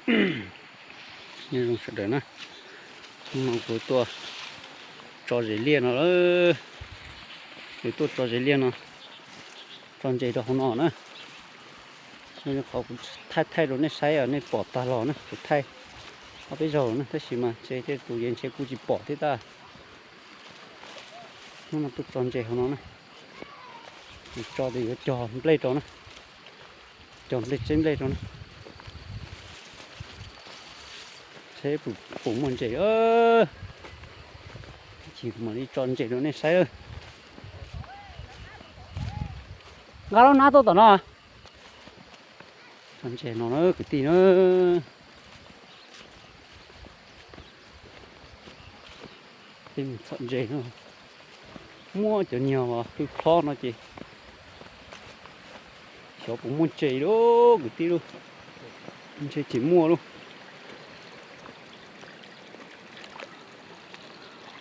Nyob zoo sawv daws na, hnub no kuv tuaj tso zes liaj no, kuv tuaj tso zes liaj no, tso ntses rau hauv no na. Qhov kuv thaij thaij rau nej saib, nej pom tag los na, kuv thaij ob peb zaug na, tab sis mas ntshe tej tus yev ntshe kuj tsis pom thiab tab. Hnub no tuaj tso ntses hauv no na, kuv tso tias yuav cog nplej rau na, cog nplej tseb nplej rau na, seb puas muaj ntses. Ib chim kuv mam li tso ntses rau nej saib. Nqa lub hnab tuaj tom no. Tso ntses no na kwv tij na. Peb mus txhom ntses no, muab cov niag hwj hlob no ces xyov puas muaj ntses lauj kwv tij lauj. Ntshe tsis muaj lauj.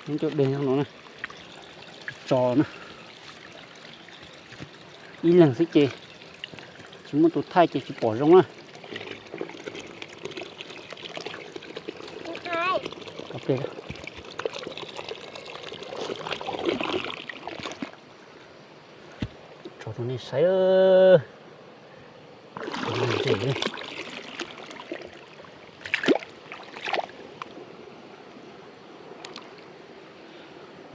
Nyob cov dej no na, tso na, ib leeg xwb ces tsis muaj tus thaij ces tsis pom zoo na. Tso rau nej saib.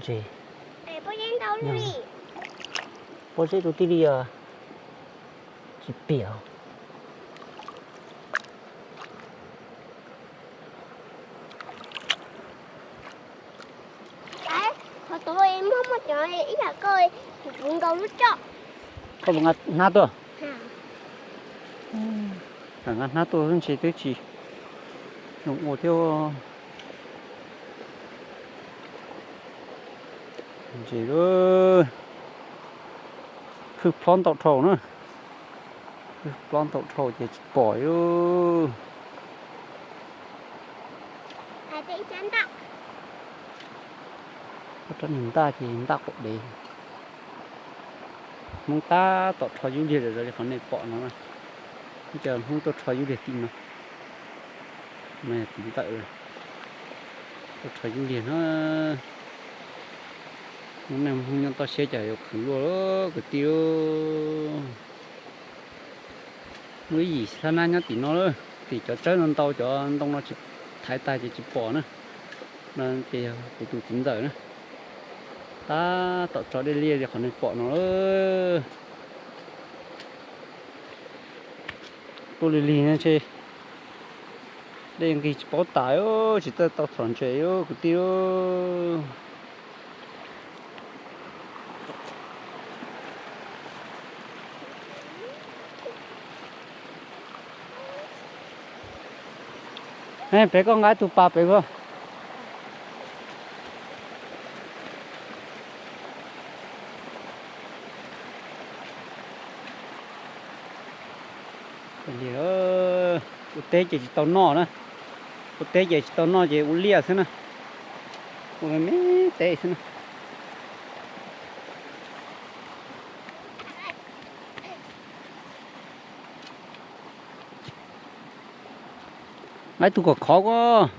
Ntses, pob zeb rau tij li os, tsis piam. Qhov tod muaj muaj cov ib yam koj, kuv nkaus lub coj. Koj puas nqa hnab tuaj? Nqa hnab tuaj ntshe twb tsis zoo ua thiab. Ntses, hwj hlob ntau dhau na, hwj hlob ntau dhau ces tsis pom li. Rab niag ntaj ces ntaj quav dev. Hmoob tab tom rho yub liag zom zaws li qhov nej pom no na. Ib co Hmoob tuaj rho yub liag tim no. No yog txiv ntxawm tuaj rho yub liag na. Hmoob neej Hmoob nyob toj siab cas yuav khwv luaj kwv tij. Muaj ib yim xab nab nyob tim no, tim cov tsawb no ntau, cov ntoo no tsis thaiv tag ces tsis pom na. No ces yog kuv tus txiv ntxawm na. Tab tom tso dej liaj li qhov nej pom no. Tuaj lig lig no ntshe dej nqig tsis paub tas, tsis tau txhom ntses kwv tij. Pem koj nqa ib tug pas pem koj. Ua teb ces tsis tau noj na, ua teb ces tsis tau noj ces ua liaj xwb na, ua me me teb xwb na. Nqa ib tug kom khov koj.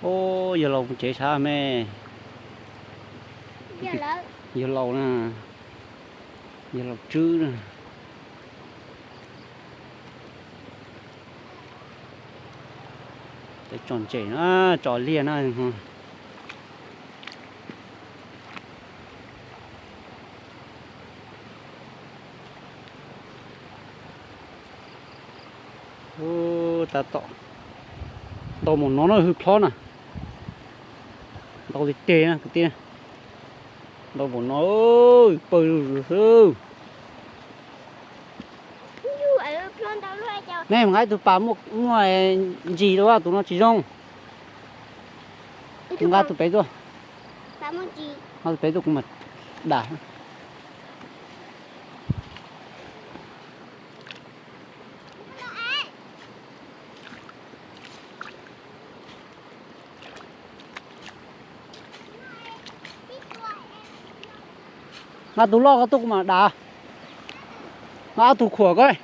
Ub, yawg laus mus tsev sab me. Yawg laus na, yawg laus Tswb na. Peb tso ntses na, tso liaj na. Tab tom ntau npaum no na, hwj hlob na, ntau tiag tiag na kwv tij, ntau npaum no, pawg lug xwb. Nej nqa ib tug pas muaj ntsis dua, tus no tsis zoo. Nqa tus pem tuaj, nqa tus pem tuaj kuv mam dam. Nqa tus loj koj tuaj kuv mam dav. Nqa ob tug khuam koj.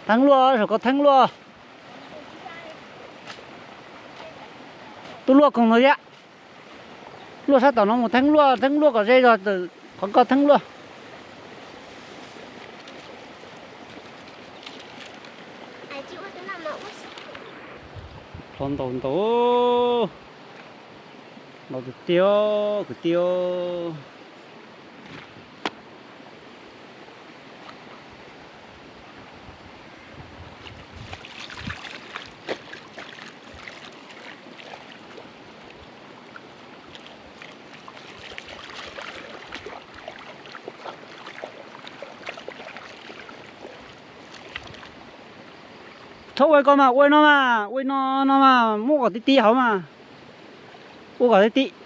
Theeb luaj, saum ko theeb luaj. Tuaj luaj koog ntawd thiab. Luaj sab tom no mus theeb luaj, theeb luaj kom ze zog, qhov ko theeb luaj. Plho ntaus ntaus, ntaus tiag tiag, kwv tij. Txhob ua ko mas, ua no mas, ua no no mas, muab kom tib tib hauv mas. Ua kom tib tib.